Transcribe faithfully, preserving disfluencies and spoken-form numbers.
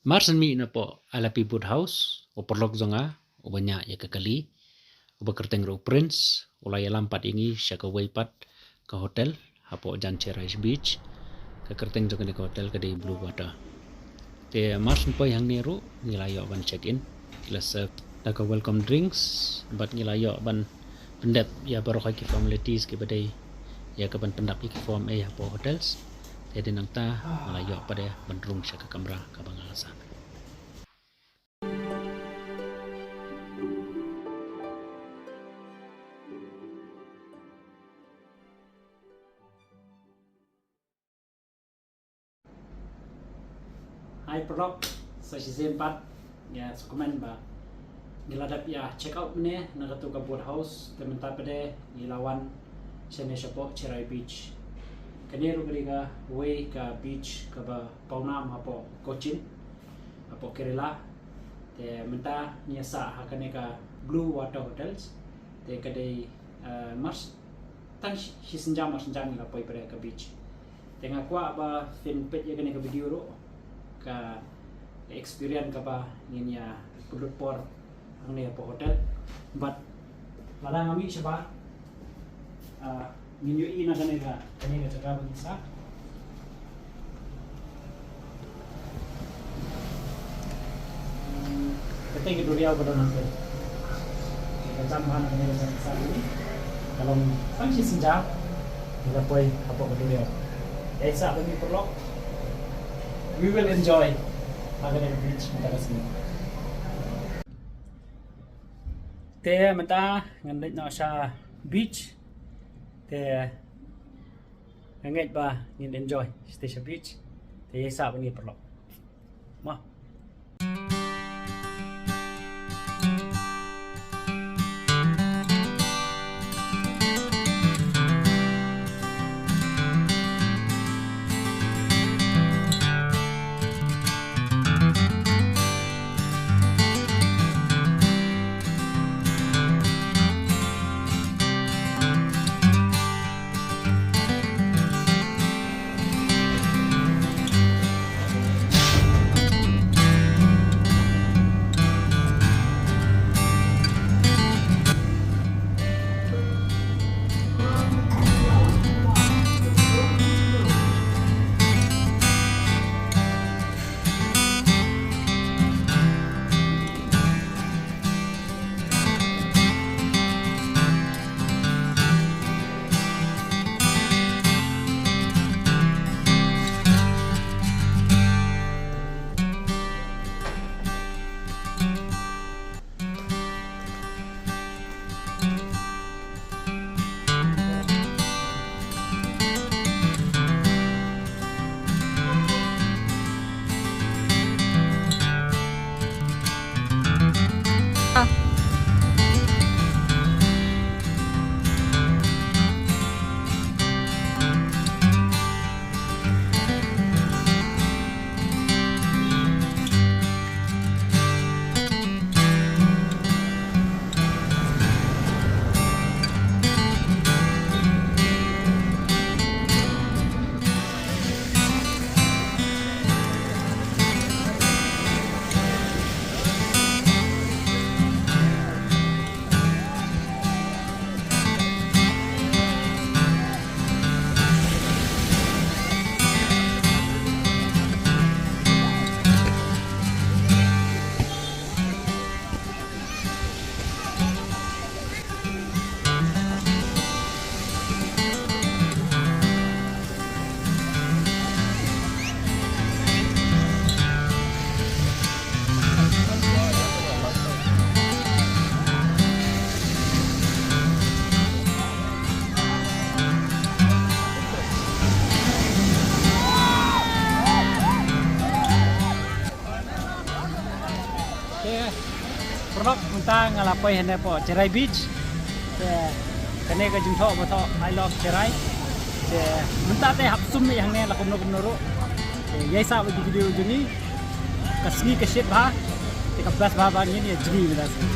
Mar shen mih na poh Alapi Boat House, u paralok jong nga, uba ñiah ïa ka kali, uba kyrteng ruh u Prince, u la ïalam pat ïa ngi sha kawei pat ka hotel hapoh jan Cherai Beach. Ka kyrteng jong kane ka hotel ka dei Blue Water. Te mar shen poi hangne ruh ngi la ïoh ban check in, ki la serve da ka welcome drinks, bad ngi la ïoh ban pyndep ïa baroh ki formalities kiba dei ïa ka ban pyndap ïa ki form ei hapoh hotels. Te dei nangta nga la ïoh pat de ban rung sha ka kamra kaba nga la sah. Hi paralok, sa shisien pat nga sngewkmen ba ngi la dep ïa check out mynne na katu ka boat house, te mynta pat de ngi la wan shane shapoh Cherai Beach. Kane ruh ka dei kawei ka beach kaba pawnam hapoh Cochin, hapoh Kerala. Te mynta ngi ïa sah ha kane ka Blue Water Hotels. Te ka dei, eh, mar s-, tang shi, shi synjam mar synjam ngi la poi pat de ha ka beach. Te nga kwah ba phin peit ïa kane ka video ruh, ka experience kaba ngin ïa pynlut por hangne hapoh hotel. Bad lada nga mih shabar, ah, ngin ïohi na kane ka, kane ka jaka ba ngin sah. Kata ka duriaw ka don hangtei. Ka jam ha kane ka jaka sah ïa ngi. Ka long tang shi synjam ngi la poi hapoh ka duriaw. Ïa sah bad ngi paralok. We will enjoy ha kane ka beach mynta ka sngi. Te mynta ngan leit noh sha beach. Te nga ngeit ba ngin enjoy shatei sha beach. Te ïa sah bad ngi paralok. Mo. Te, paralok, mynta nga la poi hangne hapoh Cherai Beach. Te, kane ka jingthoh ba thoh I love Cherai. Te, mynta te hap sum ïa hangne la kumno kumno ruh. Te, ïa sah bad ki video jong ngi. Ka sngi ka shit bha. Te ka best bha ba ngin ïa jngi mynta sngi.